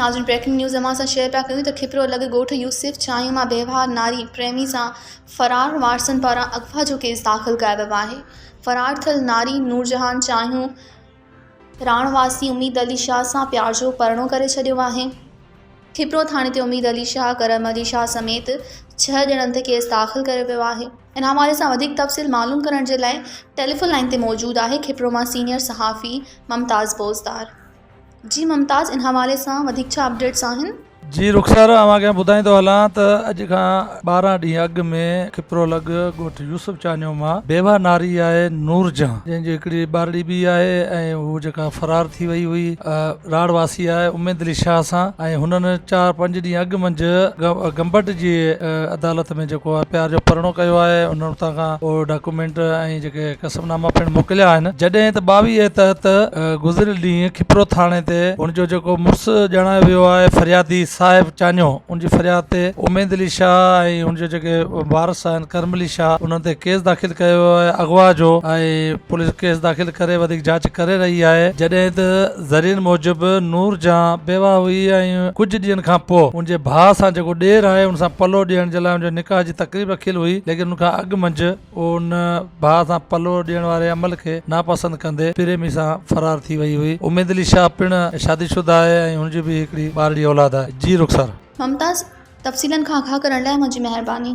ناظرين breaking news اوهان سان شيئر پيا ڪيون ته کپرو لڳ ڳوٺ يوسف چانهيو مان بيواهه ناري پريمي سان فرار وارثن پاران اغوا جو ڪيس داخل ڪيو ويو آهي فرار ٿيل ناري نورجهان چانهيو راڻ واسي اميد علي شاهه سان پيار جو پرڻو ڪري ڇڏيو آهي کپرو ٿاڻي تي اميد علي شاهه ڪرم علي شاهه سميت ڇهه ڄڻن تي ڪيس داخل ڪيو ويو آهي ان حوالي سان وڌيڪ تفصيل معلوم ڪرڻ جي لاء ٽيليفون لائين تي موجود آهي کپرو مان سينيئر صحافي ممتاز بوزدار جي ممتاز ان حوالي سان وڌيڪ ڇا اپڊيٽس آهن؟ جي رخسار اوهان کي ٻڌائيندو هلان ته اڄ کان 12 ڏينهن اڳ ۾ کپرو لڳ ڳوٺ يوسف چانيو مان بيواهه ناري آهي نورجهان جنهن جي هڪڙي ٻارڙي به آهي ۽ هو جيڪا فرار ٿي وئي هئي راڙ واسي آهي اميد علي شاهه سان ۽ هنن چار پنج ڏينهن اڳ منجهه گمبٽ جي عدالت ۾ جيڪو آهي پيار جو پرڻو ڪيو آهي انهن اتان کان اهو ڊاڪومينٽ ۽ جيڪي قسم ناما پڻ موڪليا آهن جڏهن ته 22 تحت گذريل ڏينهن کپرو ٿاڻي تي هن جو جيڪو مڙس ڄاڻايو ويو آهي فريادي صاحب چانيو ان جي فرياد تي اميد علي شاهه ۽ ان جو جيڪي وارث آهن ڪرم علي شاهه انهن تي ڪيس داخل ڪيو ويو آهي اغوا جو ۽ پوليس ڪيس داخل ڪري وڌيڪ جاچ ڪري رهي آهي جڏهن ته ذريعن موجب نور جهان بيواهه هئي ۽ ڪجهه ڏينهن کان پوء ان جي ڀاء سان جيڪو ڏير آهي ان سان پلو ڏيڻ جي لاء ان جو نڪاح جي تقريب رکيل هئي ليڪن ان کان اڳ منجهه ان ڀاء سان پلو ڏيڻ واري عمل کي ناپسند ڪندي پريمي سان فرار ٿي وئي هئي. اميد علي شاهه پڻ شادي شده آهي ۽ هن جي به هڪڙي ٻارڙي اولاد آهي. جي رخسار. ممتاز تفصيلن کان آگاهه ڪرڻ لاء اوهان جي مهرباني.